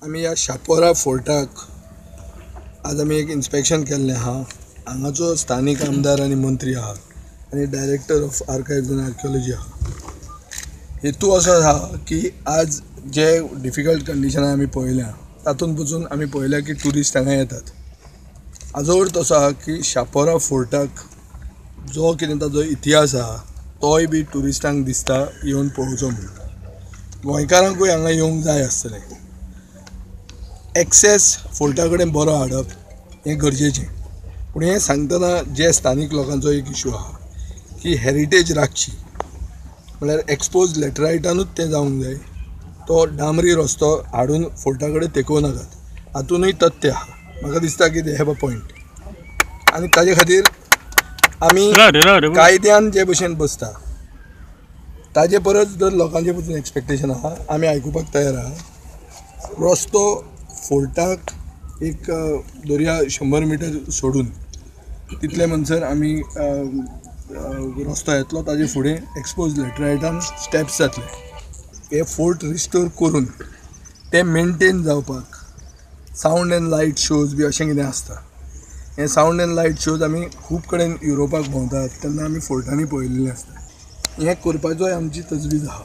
आमी ह्या शापोरा फोर्टाक आज आमी एक इन्स्पेक्शन केल्लें आहा. हांगाचो स्थानीक आमदार आनी मंत्री आहा आनी director of archives and archaeology आहा. हेतू असो आहा की आज जे डिफिकल्ट कंडिशनान आमी पळयल्या तातूंत पसून आमी पळयल्या की ट्युरिस्ट हांगा येतात. हाजो अर्थ असो आहा की शापोरा फोर्टाक जो कितें ताजो इतिहास आहा तोय बी ट्युरिस्टांक दिसता येवन पळोवचो म्हणून. गोंयकारांकूय हांगा येवंक जाय आसतलें. एक्सेस फोर्टा कडेन बरो हाडप हें गरजेचें. पूण हें सांगतना जे स्थानीक लोकांचो एक इशू आहा की हेरिटेज राखची म्हळ्यार एक्सपोज लॅटरायटानूच तें जावंक जाय. तो डांबरी रस्तो हाडून फोर्टा कडेन तेकोवं नाकात, हातूनय तथ्य आहा. म्हाका दिसता की they have a point आनी ताजे खातीर आमी कायद्यान जे भशेन बसता ताजे परस जर लोकांचे पसून एक्सपेक्टेशन आहा आमी आयकुपाक तयार आहा. रस्तो फोर्टाक एक दर्या 100 मिटर सोडून तितले म्हणसर आमी रस्तो येतलो. ताजे फुडें एक्सपोज लॅटरायटान स्टेप्स जातले. हे फोर्ट रिस्टोर करून ते मेनटेन जावपाक सावंड एंड लायट शोज बी अशें कितें आसता. हे सावंड एंड लायट शोज आमी खूब कडेन युरोपाक भोंवतात तेन्ना आमी फोर्टांनी पळयल्ले आसता. हें करपाचोय आमची तजवीज आहा.